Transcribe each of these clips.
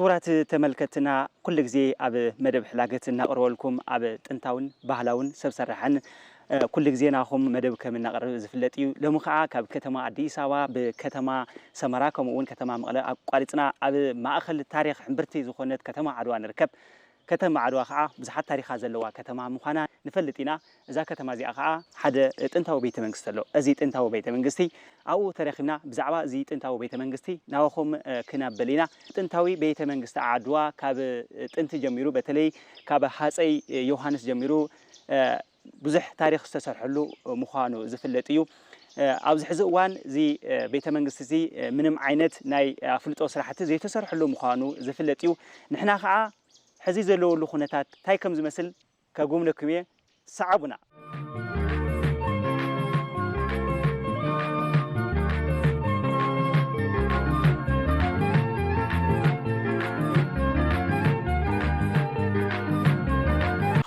ክቡራት ተመልከትና፣ ኩሉ ግዜ ኣብ መደብ ሕላገት እናቕርበልኩም ኣብ ጥንታውን ባህላውን ሰብ ሰራሕን ኩሉ ግዜ ናኹም መደብ ከም እናቕርብ ዝፍለጥ እዩ። ሎሚ ከዓ ካብ ከተማ ኣዲስ ኣበባ ብከተማ ሰመራ ከምኡ እውን ከተማ መቐለ ኣቋሪፅና ኣብ ማእኸል ታሪኽ ሕምብርቲ ዝኾነት ከተማ ዓድዋ ንርከብ። ከተማ ዓድዋ ከዓ ብዙሓት ታሪኻ ዘለዋ ከተማ ምዃና ንፈልጥ ኢና። እዛ ከተማ እዚኣ ከዓ ሓደ ጥንታዊ ቤተ መንግስቲ ኣሎ። እዚ ጥንታዊ ቤተ መንግስቲ ኣብኡ ተረኺብና ብዛዕባ እዚ ጥንታዊ ቤተ መንግስቲ ናባኹም ክነብል ኢና። ጥንታዊ ቤተ መንግስቲ ዓድዋ ካብ ጥንቲ ጀሚሩ በተለይ ካብ ሃፀይ ዮሃንስ ጀሚሩ ብዙሕ ታሪኽ ዝተሰርሐሉ ምዃኑ ዝፍለጥ እዩ። ኣብዚ ሕዚ እዋን እዚ ቤተ መንግስቲ እዚ ምንም ዓይነት ናይ ኣፍልጦ ስራሕቲ ዘይተሰርሐሉ ምዃኑ ዝፍለጥ እዩ። ንሕና ከዓ ሕዚ ዘለወሉ ኩነታት እንታይ ከም ዝመስል ከጉብነኩም እየ። ሰዓቡና።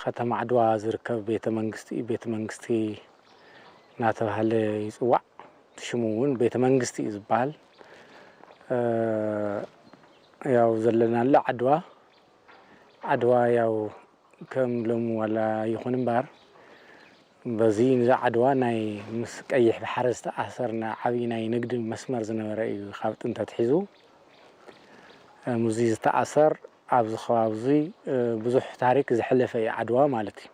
ከተማ ዓድዋ ዝርከብ ቤተ መንግስቲ እዩ። ቤተ መንግስቲ እናተባህለ ይፅዋዕ። እቲ ሽሙ እውን ቤተ መንግስቲ እዩ ዝበሃል። ያው ዘለናሉ ዓድዋ ዓድዋ ያው ከም ሎሚ ዋላ ይኹን እምበር በዚ ንዛ ዓድዋ ናይ ምስ ቀይሕ ባሕሪ ዝተኣሰርና ዓብዪ ናይ ንግዲ መስመር ዝነበረ እዩ። ካብ ጥንቲ ኣትሒዙ ምስዚ ዝተኣሰር ኣብዚ ከባቢ እዚ ብዙሕ ታሪክ ዘሕለፈ እዩ ዓድዋ ማለት እዩ።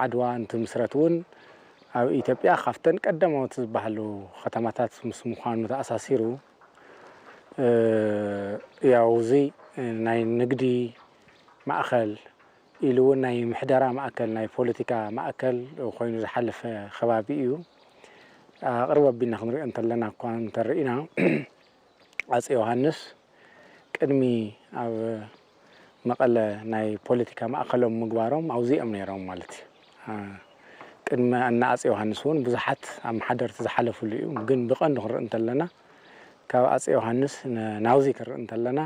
ዓድዋ እንትምስረት እውን ኣብ ኢትዮጵያ ካብተን ቀዳሞት ዝበሃሉ ከተማታት ምስ ምዃኑ ተኣሳሲሩ ያው እዚ ናይ ንግዲ ማእኸል ኢሉ እውን ናይ ምሕደራ ማእከል ናይ ፖለቲካ ማእከል ኮይኑ ዝሓለፈ ከባቢ እዩ። ኣቕርብ ኣቢልና ክንሪኦ እንተለና እኳ እንተርኢና ኣፀ ዮሃንስ ቅድሚ ኣብ መቐለ ናይ ፖለቲካ ማእኸሎም ምግባሮም ኣብዚ እዮም ነይሮም ማለት እዩ። ቅድሚ እነ ኣፀ ዮሃንስ እውን ብዙሓት ኣመሓደርቲ ዝሓለፍሉ እዩ። ግን ብቐንዱ ክንርኢ እንተለና ካብ ኣፀ ዮሃንስ ናብዚ ክንርኢ እንተለና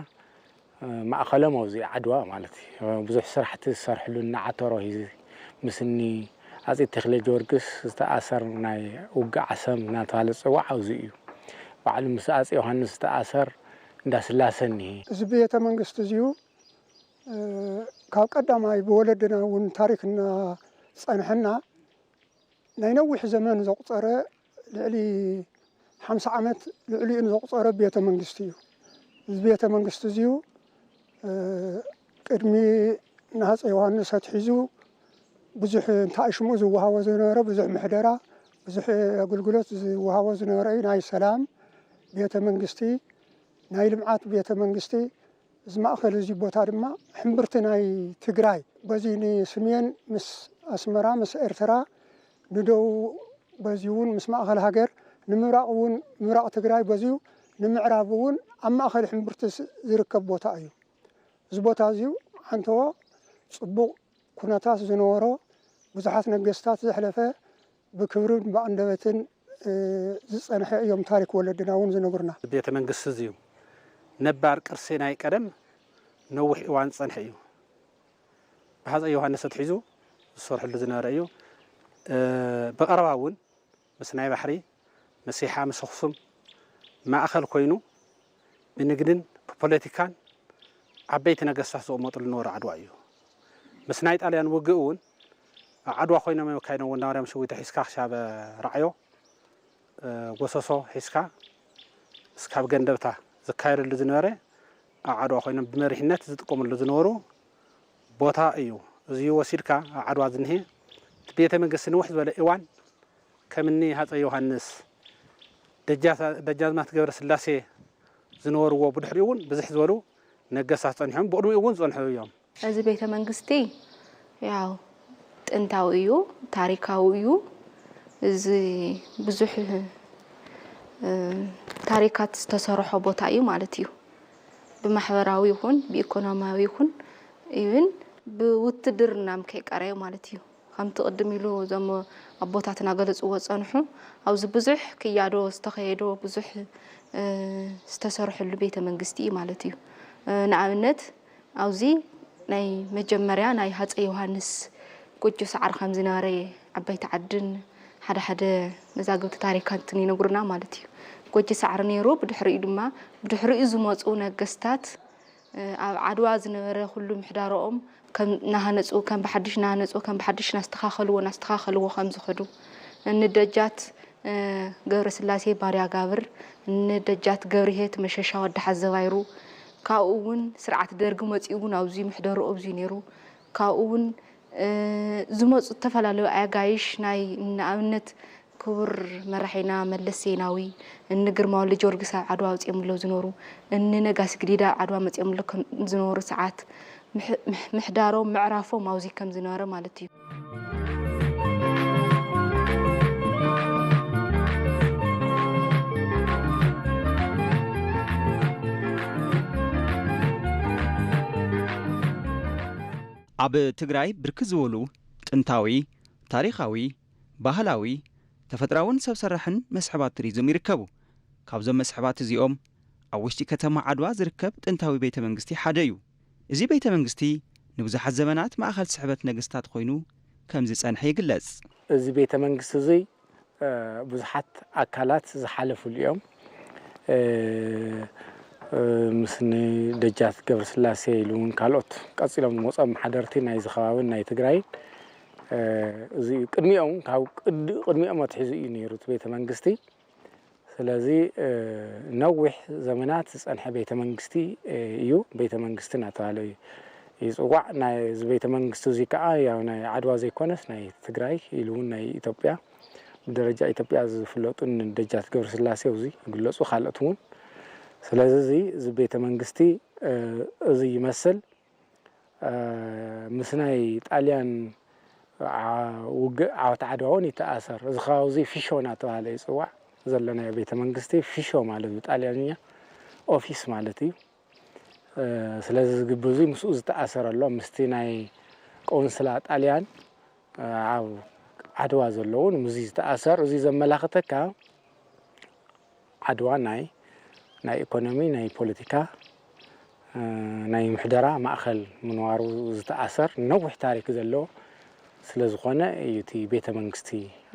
ማእኸሎም ኣብዚ ዓድዋ ማለት እዩ። ብዙሕ ስራሕቲ ዝሰርሕሉ እነ ዓተሮ ሂዚ ምስኒ ኣፀ ተክለ ጊዮርጊስ ዝተኣሰር ናይ ውግእ ዓሰም እናተባሃለ ዝፅዋዕ ኣብዚ እዩ። ባዕሉ ምስ ኣፀ ዮሃንስ ዝተኣሰር እንዳስላሰ እኒሄ። እዚ ቤተ መንግስቲ እዚዩ ካብ ቀዳማይ ብወለድና እውን ታሪክ እናፀንሐና ናይ ነዊሕ ዘመን ዘቑፀረ ልዕሊ ሓምሳ ዓመት ልዕሊኡ ንዘቑፀረ ቤተ መንግስቲ እዩ። እዚ ቤተ መንግስቲ እዚዩ ቅድሚ ንሃፀ ዮሃንስ ኣትሒዙ ብዙሕ እንታኣሽምኡ ዝወሃቦ ዝነበረ ብዙሕ ምሕደራ ብዙሕ ኣገልግሎት ዝወሃቦ ዝነበረ እዩ። ናይ ሰላም ቤተ መንግስቲ፣ ናይ ልምዓት ቤተ መንግስቲ፣ እዚ ማእኸል እዚ ቦታ ድማ ሕምብርቲ ናይ ትግራይ በዚ ንስሜን ምስ ኣስመራ ምስ ኤርትራ ንደቡብ በዚ እውን ምስ ማእኸል ሃገር ንምብራቕ እውን ምብራቕ ትግራይ በዚዩ ንምዕራብ እውን ኣብ ማእኸል ሕምብርቲ ዝርከብ ቦታ እዩ። እዚ ቦታ እዚዩ ዓንተቦ ፅቡቕ ኩነታት ዝነበሮ ብዙሓት ነገስታት ዘሕለፈ ብክብርን ብኣንደበትን ዝፀንሐ እዮም ታሪክ ወለድና እውን ዝነግሩና። ቤተ መንግስቲ እዚዩ ነባር ቅርሲ ናይ ቀደም ነዊሕ እዋን ዝፀንሐ እዩ። ብሃፀይ ዮሃንስ ኣትሒዙ ዝሰርሕሉ ዝነበረ እዩ። ብቐረባ እውን ምስ ናይ ባሕሪ፣ ምስ ይሓ፣ ምስ ኣኽሱም ማእኸል ኮይኑ ብንግድን ብፖለቲካን ዓበይቲ ነገስታት ዝቕመጥሉ ዝነበሩ ዓድዋ እዩ። ምስ ናይ ጣልያን ውግእ እውን ኣብ ዓድዋ ኮይኖም እዮም ኣካይዶምዎ። እንዳማርያም ሽዊተ ሒዝካ ክሻብ ራዕዮ ጎሰሶ ሒዝካ እስካብ ገንደብታ ዝካየደሉ ዝነበረ ኣብ ዓድዋ ኮይኖም ብመሪሕነት ዝጥቀምሉ ዝነበሩ ቦታ እዩ። እዚ ወሲድካ ኣብ ዓድዋ ዝኒሀ እቲ ቤተ መንግስቲ ንውሕ ዝበለ እዋን ከምኒ ሃፀይ ዮሃንስ፣ ደጃዝማት ገብረስላሴ ዝነበርዎ ብድሕሪኡ እውን ብዝሕ ዝበሉ ነገስታት ፀኒሖም ብቕድሚኡ እውን ዝፀንሑ እዮም። እዚ ቤተ መንግስቲ ያው ጥንታዊ እዩ፣ ታሪካዊ እዩ። እዚ ብዙሕ ታሪካት ዝተሰርሖ ቦታ እዩ ማለት እዩ። ብማሕበራዊ ይኹን ብኢኮኖሚያዊ ይኹን ኢቭን ብውትድርናም ከይቀረየ ማለት እዩ። ከምቲ ቅድም ኢሉ እዞም ኣቦታትና ገለፅዎ ዝፀንሑ ኣብዚ ብዙሕ ክያዶ ዝተኸየዶ ብዙሕ ዝተሰርሐሉ ቤተ መንግስቲ እዩ ማለት እዩ። ንኣብነት ኣብዚ ናይ መጀመርያ ናይ ሃፀይ ዮሃንስ ጎጆ ሳዕሪ ከም ዝነበረ ዓባይቲ ዓድን ሓደ ሓደ መዛግብቲ ታሪካትን ይነግሩና ማለት እዩ። ጎጆ ሳዕሪ ነይሩ፣ ብድሕሪኡ ድማ ብድሕሪኡ ዝመፁ ነገስታት ኣብ ዓድዋ ዝነበረ ኩሉ ምሕዳሮኦም ከም እናሃነፁ፣ ከም ብሓድሽ እናሃነፁ፣ ከም ብሓድሽ እናስተኻኸልዎ፣ እናስተኻኸልዎ ከም ዝኸዱ፣ እኒ ደጃት፣ እ፣ ገብረስላሴ ባርያ ጋብር፣ እኒ ደጃት ገብርሄት መሸሻ ወዲ ሓዘባይሩ፣ ካብኡ እውን ስርዓት ደርጊ መፂኡ እውን ኣብዚ ምሕደሩ ኣብዚ ነይሩ። ካብኡ እውን፣ እ፣ ዝመፁ ዝተፈላለዩ ኣጋይሽ ናይ፣ ንኣብነት፣ ክቡር መራሒና መለስ ዜናዊ፣ እኒ ግርማ ወልደ ጊዮርጊስ ኣብ ዓድዋ ወፂኦምሎ ዝኖሩ፣ እኒ ነጋሲ ግዲዳ ኣብ ዓድዋ መፂኦምሎ ከም ዝኖሩ ሰዓት፣ ምሕ-፣ ምሕ-፣ ምሕዳሮም፣ ምዕራፎም ኣብዚ ከም ዝነበረ ማለት እዩ። ኣብ ትግራይ ብርክት ዝበሉ ጥንታዊ፣ ታሪኻዊ፣ ባህላዊ፣ ተፈጥሮኣውን ሰብ ሰራሕን መስሕባት ቱሪዝም ይርከቡ። ካብዞም መስሕባት እዚኦም፣ ኣብ ውሽጢ ከተማ ዓድዋ ዝርከብ ጥንታዊ ቤተ መንግስቲ ሓደ እዩ። እዚ ቤተ መንግስቲ ንብዙሓት ዘመናት ማእኸል ስሕበት ነገስታት ኮይኑ ከም ዝጸንሐ ይግለጽ። እዚ ቤተ መንግስቲ እዚ፣ እ፣ ብዙሓት ኣካላት ዝሓለፉሉ እዮም። እ፣ እ፣ ምስ ን ደጃት ገብረስላሴ ኢሉ እውን ካልኦት ቀጺሎም ዝመፁ ኣመሓደርቲ ናይዚ ከባብን ናይ ትግራይን፣ እ፣ እዚ እዩ። ቅድሚኦም፣ ካብ ቅድ-፣ ቅድሚኦም ኣትሒዙ እዩ ነይሩ እቲ ቤተ መንግስቲ። ስለዚ፣ እ፣ ነዊሕ ዘመናት ዝጸንሐ ቤተ መንግስቲ፣ እ፣ እዩ። ቤተ መንግስቲ እናተባህለ እዩ ይጽዋዕ። ናይ፣ እዚ ቤተ መንግስቲ እዚ ከዓ ያው ናይ ዓድዋ ዘይኮነስ ናይ ትግራይ ኢሉ እውን ናይ ኢትዮጵያ፣ ብደረጃ ኢትዮጵያ ዝፍለጡ ን ደጃት ገብረስላሴ ኣብዚ ይግለጹ፣ ካልኦት እውን። ስለዚ እዚ፣ እዚ ቤተ መንግስቲ፣ እ፣ እዚ ይመስል። እ፣ ምስ ናይ ጣልያን ዓ-፣ ውግእ ዓወት ዓድዋ እውን ይተኣሰር። እዚ ከባቢ እዚ ፊሾ እናተባህለ ይፅዋዕ። ዘለናዮ ቤተ መንግስቲ ፊሾ ማለት ብጣልያንኛ ኦፊስ ማለት እዩ። እ፣ ስለዚ እዚ ግቢ እዚ ምስኡ ዝተኣሰረ ኣሎ፣ ምስቲ ናይ ቆንስላ ጣልያን፣ እ፣ ኣብ ዓድዋ ዘለውን ምስዚ ዝተኣሰር። እዚ ዘመላኽተካ ዓድዋ ናይ፣ ናይ ኢኮኖሚ፣ ናይ ፖለቲካ፣ እ፣ ናይ ምሕደራ ማእኸል ምንባሩ ዝተኣሰር ነዊሕ ታሪክ ዘለዎ ስለ ዝኾነ እዩ እቲ ቤተ መንግስቲ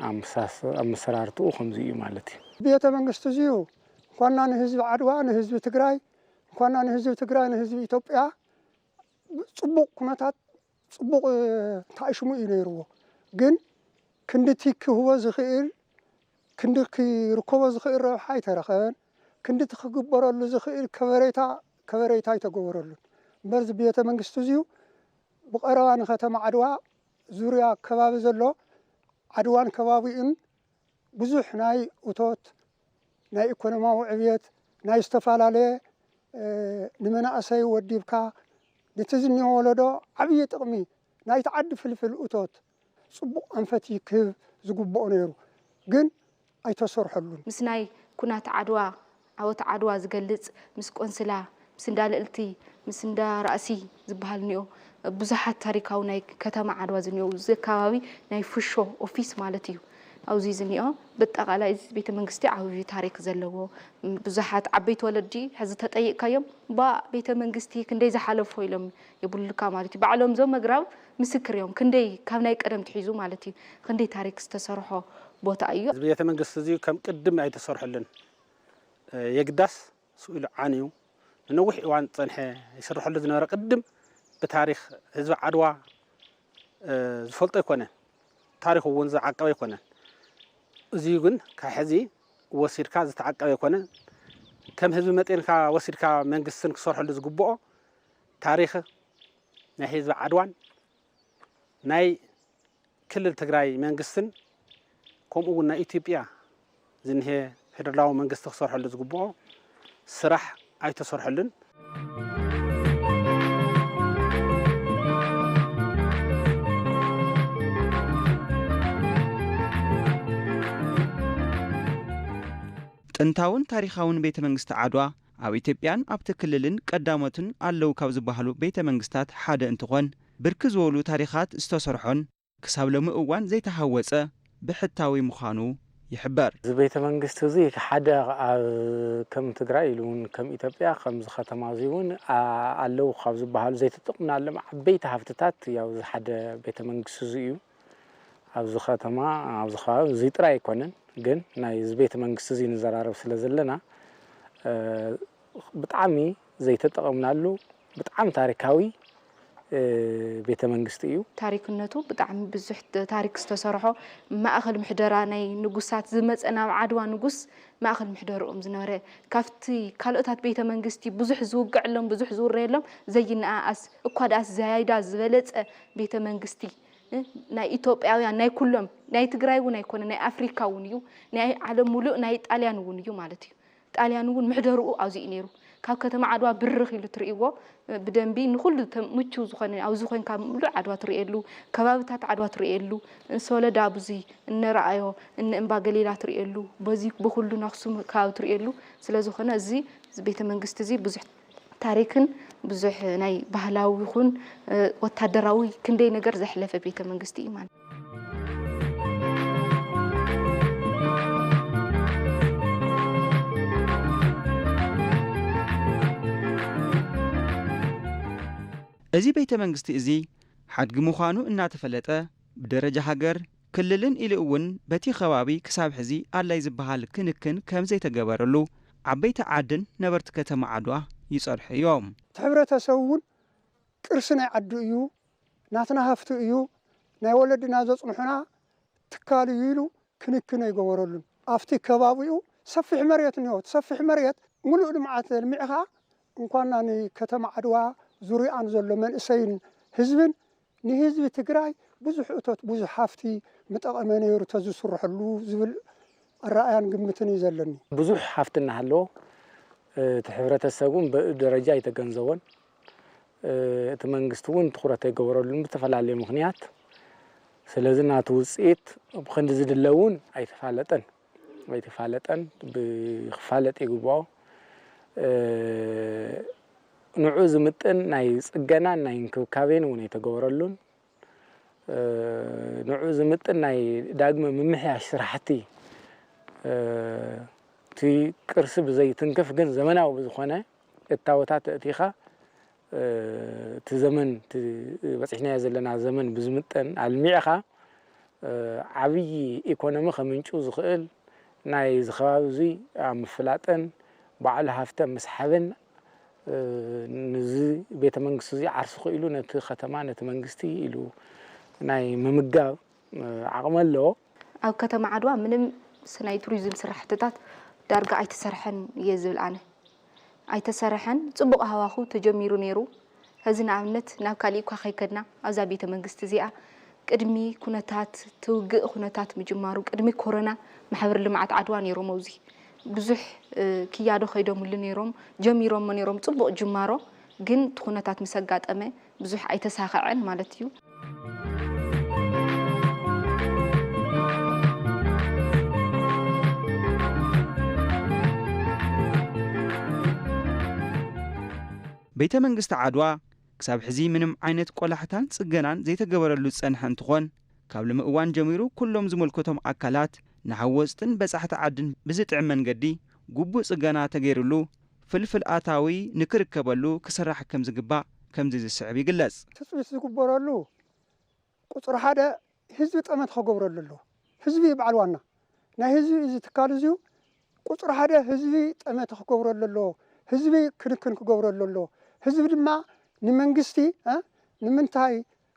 ኣመሳስ-፣ ኣመሰራርትኡ ከምዚ እዩ ማለት እዩ። ቤተ መንግስቲ እዚዩ እንኳና ንህዝቢ ዓድዋ፣ ንህዝቢ ትግራይ፣ እንኳና ንህዝቢ ትግራይ፣ ንህዝቢ ኢትዮጵያ ፅቡቕ ኩነታት፣ ፅቡቕ፣ እ፣ ታእሽሙ እዩ ነይርዎ። ግን ክንድቲ ክህቦ ዝኽእል፣ ክንዲ ክርከቦ ዝኽእል ረብሓ ኣይተረኸበን። ክንድቲ ክግበረሉ ዝኽእል ከበሬታ፣ ከበሬታ ኣይተገበረሉን። እምበር እዚ ቤተ መንግስቲ እዚዩ ብቐረባ ንከተማ ዓድዋ ዙርያ ከባቢ ዘሎ ዓድዋን ከባቢኡን ብዙሕ ናይ እቶት፣ ናይ ኢኮኖማዊ ዕብየት፣ ናይ ዝተፈላለየ፣ እ፣ ንመናእሰይ ወዲብካ ነቲ ዝኒሆ ወለዶ ዓብዪ ጥቕሚ፣ ናይቲ ዓዲ ፍልፍል እቶት፣ ፅቡቕ ኣንፈት ክህብ ዝግብኦ ነይሩ፣ ግን ኣይተሰርሐሉን። ምስ ናይ ኩናት ዓድዋ፣ ዓወት ዓድዋ ዝገልፅ፣ ምስ ቆንስላ፣ ምስ እንዳ ልእልቲ፣ ምስ እንዳ ራእሲ ዝበሃል እኒኦ፣ ብዙሓት ታሪካዊ ናይ ከተማ ዓድዋ ዝኒኦ፣ እዚ ከባቢ ናይ ፍሾ ኦፊስ ማለት እዩ። ኣብዚ ዝኒኦ ብጠቓላይ እዚ ቤተ መንግስቲ ዓብዪ ታሪክ ዘለዎ፣ ብዙሓት ዓበይቲ ወለዲ ሕዚ ተጠይቕካዮም፣ ባ ቤተ መንግስቲ ክንደይ ዝሓለፎ ኢሎም የብሉካ ማለት እዩ። ባዕሎም እዞም ኣግራብ ምስክር እዮም፣ ክንደይ ካብ ናይ ቀደም ትሒዙ ማለት እዩ፣ ክንደይ ታሪክ ዝተሰርሖ ቦታ እዩ። እዚ ቤተ መንግስቲ እዚ ከም ቅድም ኣይተሰርሐሉን፣ የግዳስ ስኢሉ ዓንዩ ንነዊሕ እዋን ዝጸንሐ ይስረሐሉ ዝነበረ ቅድም ብታሪኽ ህዝቢ ዓድዋ ዝፈልጦ ኣይኮነን። ታሪኹ እውን ዝዓቀበ ኣይኮነን። እዚዩ ግን ካብ ሕዚ ወሲድካ ዝተዓቀበ ኣይኮነን። ከም ህዝቢ መጤንካ ወሲድካ መንግስትን ክሰርሐሉ ዝግብኦ ታሪኽ ናይ ህዝቢ ዓድዋን ናይ ክልል ትግራይ መንግስትን ከምኡ እውን ናይ ኢትዮጵያ ዝንሄ ፌደራላዊ መንግስቲ ክሰርሐሉ ዝግብኦ ስራሕ ኣይተሰርሐሉን። ጥንታውን ታሪኻውን ቤተ መንግስቲ ዓድዋ ኣብ ኢትዮጵያን ኣብቲ ክልልን ቀዳሞትን ኣለዉ ካብ ዝበሃሉ ቤተ መንግስታት ሓደ እንትኾን ብርክት ዝበሉ ታሪኻት ዝተሰርሖን ክሳብ ሎሚ እዋን ዘይተሃወፀ ብሕታዊ ምዃኑ ይሕበር። እዚ ቤተ መንግስቲ እዚ ሓደ ኣብ ከም ትግራይ ኢሉ እውን ከም ኢትዮጵያ ከምዚ ከተማ እዚ እውን ኣለዉ ካብ ዝበሃሉ ዘይተጠቕምናሎም ዓበይቲ ሃፍትታት ያው እዚ ሓደ ቤተ መንግስቲ እዚ እዩ። ኣብዚ ከተማ ኣብዚ ከባቢ እዚ ጥራይ ኣይኮነን፣ ግን ናይ እዚ ቤተ መንግስቲ እዚ ንዘራረብ ስለ ዘለና ብጣዕሚ ዘይተጠቐምናሉ ብጣዕሚ ታሪካዊ ቤተ መንግስቲ እዩ። ታሪክነቱ ብጣዕሚ ብዙሕ ታሪክ ዝተሰርሖ፣ ማእኸል ምሕደራ ናይ ንጉሳት ዝመፀ፣ ናብ ዓድዋ ንጉስ ማእኸል ምሕደርኦም ዝነበረ፣ ካብቲ ካልኦታት ቤተ መንግስቲ ብዙሕ ዝውገዐሎም ብዙሕ ዝውረየሎም ዘይነኣኣስ፣ እኳ ደኣስ ዝያዳ ዝበለፀ ቤተ መንግስቲ ናይ ኢትዮጵያውያን፣ ናይ ኩሎም፣ ናይ ትግራይ እውን ኣይኮነ፣ ናይ ኣፍሪካ እውን እዩ፣ ናይ ዓለም ሙሉእ፣ ናይ ጣልያን እውን እዩ ማለት እዩ። ጣልያን እውን ምሕደርኡ ኣብዚኡ ነይሩ። ካብ ከተማ ዓድዋ ብርኽ ኢሉ ትርእይዎ ብደንቢ ንኹሉ ምቹው ዝኾነ ኣብዚ ኮንካ ሙሉእ ዓድዋ ትርእየሉ፣ ከባብታት ዓድዋ ትርእየሉ፣ ንሶለዳ ብዙይ እነረኣዮ፣ እነ እምባ ገሊላ ትርእየሉ፣ በዚ ብኹሉ ናክሱም ከባቢ ትርእየሉ ስለዝኾነ እዚ ቤተ መንግስቲ እዚ ብዙሕ ታሪክን ብዙሕ ናይ ባህላዊ ይኹን ወታደራዊ ክንደይ ነገር ዘሕለፈ ቤተ መንግስቲ እዩ ማለት። እዚ ቤተ መንግስቲ እዚ ሓድጊ ምዃኑ እናተፈለጠ ብደረጃ ሃገር፣ ክልልን ኢሉ እውን በቲ ከባቢ ክሳብ ሕዚ ኣድላይ ዝበሃል ክንክን ከም ዘይተገበረሉ ዓበይቲ ዓድን ነበርቲ ከተማ ዓድዋ ይጸርሑ እዮም። እቲ ሕብረተሰብ እውን ቅርሲ ናይ ዓዱ እዩ፣ ናትና ሃፍቲ እዩ፣ ናይ ወለድና ዘጽንሑና ትካል እዩ ኢሉ ክንክን ኣይገበረሉን። ኣብቲ ከባቢኡ ሰፊሕ መሬት እኒሆ። እቲ ሰፊሕ መሬት ሙሉእ ልምዓት ለሚዕኻ እንኳና ንከተማ ዓድዋ ዙሪኣን ዘሎ መንእሰይን ህዝብን ንህዝቢ ትግራይ ብዙሕ እቶት ብዙሕ ሃፍቲ ምጠቐመ ነይሩ ተዝስርሐሉ ዝብል ኣረኣያን ግምትን እዩ ዘለኒ። ብዙሕ ሃፍቲ እናሃለዎ እቲ ሕብረተሰብ እውን ብኡ ደረጃ ኣይተገንዘቦን። እቲ መንግስቲ እውን ትኹረት ኣይገበረሉን ብዝተፈላለየ ምኽንያት። ስለዚ ናቱ ውፅኢት ብኽንዲ ዝድለ እውን ኣይተፋለጠን ኣይተፋለጠን ብክፋለጥ ይግብኦ። ንዑ ዝምጥን ናይ ፅገናን ናይ እንክብካቤን እውን ኣይተገበረሉን። ንዑ ዝምጥን ናይ ዳግመ ምምሕያሽ ስራሕቲ እቲ ቅርሲ ብዘይትንክፍ ግን ዘመናዊ ብዝኾነ እታወታት ኣእቲኻ እቲ ዘመን በፂሕናዮ ዘለና ዘመን ብዝምጠን ኣልሚዕኻ ዓብዪ ኢኮኖሚ ከምንጩ ዝኽእል ናይ እዚ ከባቢ እዙይ ኣብ ምፍላጥን ባዕሉ ሃፍቲ ኣብ ምስሓብን ንዚ ቤተ መንግስቲ እዙይ ዓርሱ ክኢሉ ነቲ ከተማ ነቲ መንግስቲ ኢሉ ናይ ምምጋብ ዓቕሚ ኣለዎ። ኣብ ከተማ ዓድዋ ምንም ናይ ቱሪዝም ስራሕትታት ዳርጋ ኣይተሰርሐን እየ ዝብል ኣነ። ኣይተሰርሐን። ፅቡቕ ሃዋኹ ተጀሚሩ ነይሩ። ሕዚ ንኣብነት ናብ ካሊእ እኳ ከይከድና ኣብዛ ቤተ መንግስቲ እዚኣ ቅድሚ ኩነታት እቲ ውግእ ኩነታት ምጅማሩ ቅድሚ ኮሮና ማሕበር ልምዓት ዓድዋ ነይሮም ኣብዚ ብዙሕ ክያዶ ከይዶምሉ ነይሮም ጀሚሮሞ ነይሮም ፅቡቕ ጅማሮ ግን እቲ ኩነታት ምስ ኣጋጠመ ብዙሕ ኣይተሳኸዐን ማለት እዩ። ቤተ መንግስቲ ዓድዋ ክሳብ ሕዚ ምንም ዓይነት ቆላሕታን ጽገናን ዘይተገበረሉ ዝጸንሐ እንትኾን፣ ካብ ሎሚ እዋን ጀሚሩ ኩሎም ዝምልከቶም ኣካላት ንሃወጽትን በጻሕቲ ዓድን ብዝጥዕም መንገዲ ግቡእ ጽገና ተገይሩሉ ፍልፍል ኣታዊ ንክርከበሉ ክስራሕ ከም ዝግባእ ከምዚ ዝስዕብ ይግለጽ። ትጽቢት ዝግበረሉ ቁጽሪ ሓደ ህዝቢ ጠመተ ክገብረሉ ኣለዎ። ህዝቢ እዩ በዓል ዋና ናይ ህዝቢ እዚ ትካል እዚዩ ቁጽሪ ሓደ ህዝቢ ጠመተ ክገብረሉ ኣለዎ። ህዝቢ ክንክን ክገብረሉ ኣለዎ። ህዝቢ ድማ ንመንግስቲ እ ንምንታይ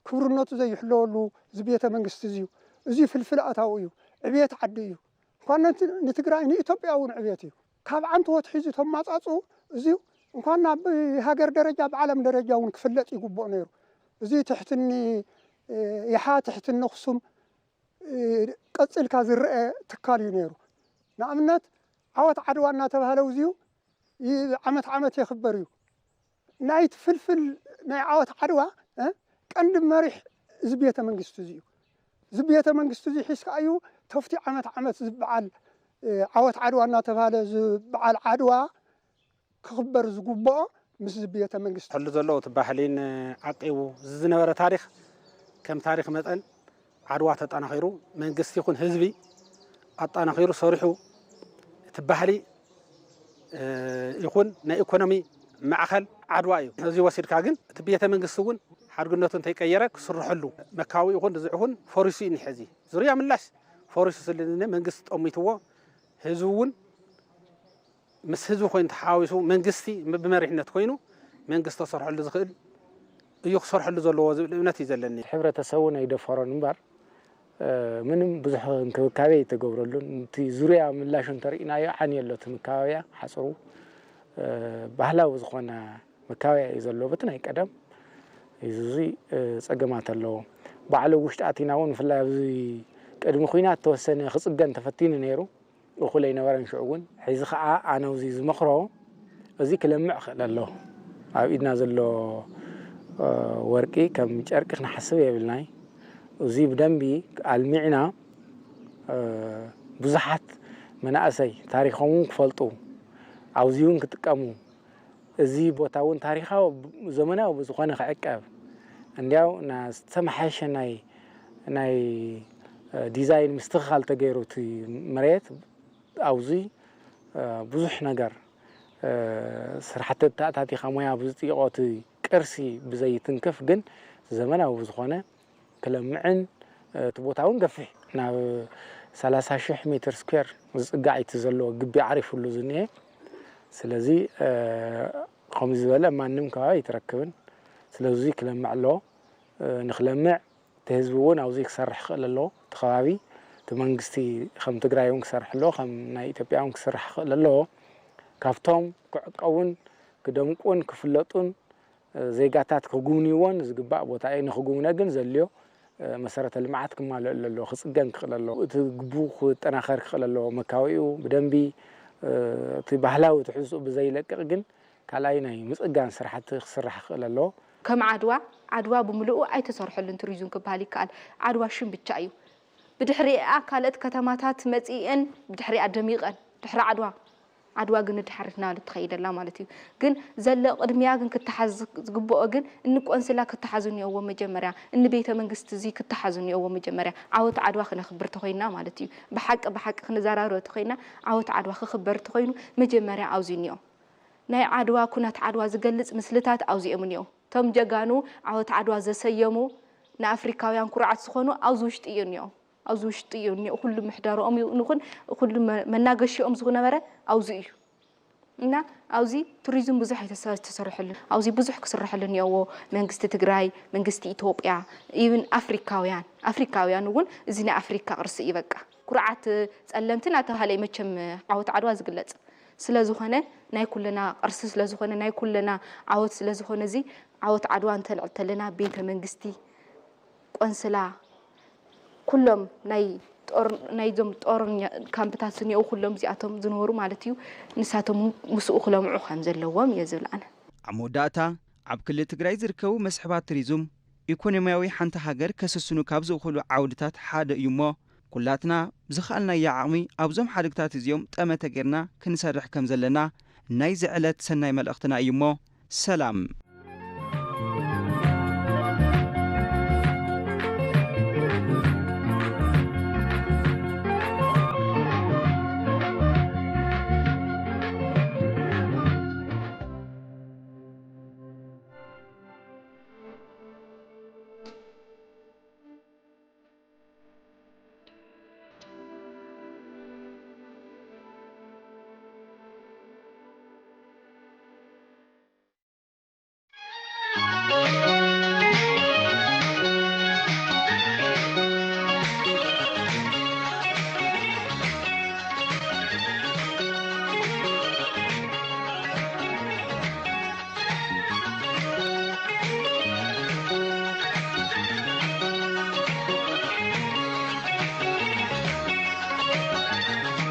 ክብርነቱ ዘይሕለወሉ እዚ ቤተ መንግስቲ እዚዩ። እዚ ፍልፍል ኣታዊ እዩ። ዕብየት ዓዲ እዩ። እንኳን ነቲ- ንትግራይ ንኢትዮጵያ እውን ዕብየት እዩ። ካብ ዓንተቦት ሒዙ ተማፃፅኡ እዚዩ እንኳን ናብ ሃገር ደረጃ ብዓለም ደረጃ እውን ክፍለጥ ይግብኦ ነይሩ። እዚ ትሕትኒ ይሓ ትሕትኒ ኣኽሱም ቀፂልካ ዝረአ ትካል እዩ ነይሩ። ንኣብነት ዓወት ዓድዋ እናተባህለ እዚዩ ዓመት ዓመት የኽበር እዩ። ናይቲ ፍልፍል ናይ ዓወት ዓድዋ ቀንዲ መሪሕ እዚ ቤተ መንግስቲ እዚ እዩ። እዚ ቤተ መንግስቲ እዚ ሒዝካ እዩ ተፍቲ ዓመት ዓመት ዝበዓል ዓወት ዓድዋ እናተባህለ ዝበዓል ዓድዋ ክኽበር ዝግብኦ ምስ እዚ ቤተ መንግስቲ። ሕሉ ዘለዎ እቲ ባህሊን ዓቂቡ እዚ ዝነበረ ታሪኽ ከም ታሪኽ መጠን ዓድዋ ተጣናኺሩ መንግስቲ ይኹን ህዝቢ ኣጣናኺሩ ሰሪሑ እቲ ባህሊ ይኹን ናይ ኢኮኖሚ ማዕኸል ዓድዋ እዩ። እዚ ወሲድካ ግን እቲ ቤተ መንግስቲ እውን ሓድግነቱ እንተይቀየረ ክስርሐሉ መካዊ ይኹን እዚ ይኹን ፈሪሱ እዩ እኒሐ። እዚ ዙርያ ምላሽ ፈሪሱ ስለ መንግስቲ ጠሚትዎ ህዝቢ እውን ምስ ህዝቢ ኮይኑ ተሓዋዊሱ መንግስቲ ብመሪሕነት ኮይኑ መንግስቲ ክሰርሐሉ ዝኽእል እዩ ክሰርሐሉ ዘለዎ ዝብል እምነት እዩ ዘለኒ። ሕብረተሰቡ ኣይደፈሮን እምበር ምንም ብዙሕ እንክብካቤ ኣይተገብረሉን። እቲ ዙርያ ምላሹ እንተርኢናዮ ዓንዩ ኣሎ እቲ መካበብያ ሓፅሩ ባህላዊ ዝኾነ መካበብያ እዩ ዘለዎ በቲ ናይ ቀደም እዚ ጸገማት ኣለዎ። ባዕሉ ውሽጢ ኣቲና እውን ብፍላይ ኣብዚ ቅድሚ ኲናት ተወሰነ ክጽገን ተፈቲኑ ነይሩ። እኹል ኣይነበረን ሽዑ እውን። ሕዚ ኸዓ ኣነ ኣብዚ ዝመኽሮ እዚ ክለምዕ ክእል ኣለዎ። ኣብ ኢድና ዘሎ ወርቂ ከም ጨርቂ ክንሓስብ የብልናይ። እዚ ብደንቢ ኣልሚዕና ብዙሓት መናእሰይ ታሪኾም እውን ክፈልጡ ኣብዚ እውን ክጥቀሙ እዚ ቦታ እውን ታሪኻዊ ዘመናዊ ብዝኾነ ክዕቀብ እንዲያው ዝተመሓየሸ ናይ ናይ ዲዛይን ምስትኽኻል ተገይሩ እቲ መሬት ኣብዚ ብዙሕ ነገር ስራሕቲ ተኣታቲኻ ሞያ ብዝጥይቖ እቲ ቅርሲ ብዘይትንክፍ ግን ዘመናዊ ብዝኾነ ክለምዕን እቲ ቦታ እውን ገፊሕ ናብ ሰላሳ ሽሕ ሜትር ስኩዌር ዝፅጋዕ እቲ ዘለዎ ግቢ ዓሪፉሉ ዝኒሀ። ስለዚ ከምዚ ዝበለ ማንም ከባቢ ኣይትረክብን። ስለዚ ክለምዕ ኣለዎ። ንክለምዕ እቲ ህዝቢ እውን ኣብዚ ክሰርሕ ክእል ኣለዎ። እቲ ከባቢ እቲ መንግስቲ ከም ትግራይ እውን ክሰርሕ ኣለዎ፣ ከም ናይ ኢትዮጵያ እውን ክስራሕ ክእል ኣለዎ። ካብቶም ክዕቀቡን ክደምቁን ክፍለጡን ዜጋታት ክጉብንይዎን ዝግባእ ቦታ እዩ። ንክጉብነ ግን ዘድልዮ መሰረተ ልምዓት ክማልእ ኣለዎ፣ ክፅገን ክኽእል ኣለዎ። እቲ ግቡ ክጠናኸር ክኽእል ኣለዎ። መካበቢኡ ብደንቢ እቲ ባህላዊ ትሕዝትኡ ብዘይለቅቕ ግን ካልኣይ ናይ ምፅጋን ስራሕቲ ክስራሕ ክኽእል ኣለዎ። ከም ዓድዋ ዓድዋ ብምልኡ ኣይተሰርሐሉን ቱሪዝም ክበሃል ይከኣል። ዓድዋ ሽም ብቻ እዩ። ብድሕሪኣ ካልኦት ከተማታት መፂኤን ብድሕሪኣ ደሚቐን ድሕሪ ዓድዋ ዓድዋ ግን ንድሕሪት እናበለት ትኸይድ ኣላ ማለት እዩ። ግን ዘሎ ቅድሚያ ግን ክተሓዝ ዝግብኦ ግን እኒ ቆንስላ ክተሓዙ እኒኦዎም መጀመርያ፣ እኒ ቤተ መንግስቲ እዚ ክተሓዙ እኒኦዎም መጀመርያ። ዓወት ዓድዋ ክነኽብር ተኾይንና ማለት እዩ። ብሓቂ ብሓቂ ክንዘራረብ ተኾይንና ዓወት ዓድዋ ክኽበር ተኾይኑ መጀመርያ ኣብዚ እኒኦ። ናይ ዓድዋ ኩናት ዓድዋ ዝገልፅ ምስልታት ኣብዚ እዮም እኒኦ። እቶም ጀጋኑ ዓወት ዓድዋ ዘሰየሙ ንኣፍሪካውያን ኩርዓት ዝኾኑ ኣብዚ ውሽጢ እዩ እኒኦ። ኣብዚ ውሽጢ እዩ እኒኦ። ኩሉ ምሕደርኦም ይኹን ኩሉ መናገሽኦም ዝነበረ ኣብዚ እዩ። እና ኣብዚ ቱሪዝም ብዙሕ ኣይተሰርሐሉን። ኣብዚ ብዙሕ ክስረሐሉ እኒኦዎ። መንግስቲ ትግራይ፣ መንግስቲ ኢትዮጵያ፣ ኢቭን ኣፍሪካውያን ኣፍሪካውያን እውን እዚ ናይ ኣፍሪካ ቅርሲ እዩ በቃ ኩርዓት ፀለምቲ እናተባሃለ እዩ መቸም ዓወት ዓድዋ ዝግለፅ። ስለዝኾነ ናይ ኩልና ቅርሲ ስለዝኾነ ናይ ኩልና ዓወት ስለዝኾነ እዚ ዓወት ዓድዋ እንተልዕል ተለና ቤተ መንግስቲ ቆንስላ ኩሎም ናይ ጦር ናይዞም ጦር ካምፕታት ዝኒአው ኩሎም እዚኣቶም ዝነበሩ ማለት እዩ። ንሳቶም ምስኡ ክለምዑ ከም ዘለዎም እየ ዝብል ኣነ። ኣብ መወዳእታ ኣብ ክልል ትግራይ ዝርከቡ መስሕባት ቱሪዝም ኢኮኖሚያዊ ሓንቲ ሃገር ከስስኑ ካብ ዝእኽሉ ዓውድታት ሓደ እዩ እሞ ኩላትና ብዝኸኣልናዮ ዓቕሚ ኣብዞም ሓድግታት እዚኦም ጠመተ ጌርና ክንሰርሕ ከም ዘለና ናይዚ ዕለት ሰናይ መልእኽትና እዩ እሞ ሰላም።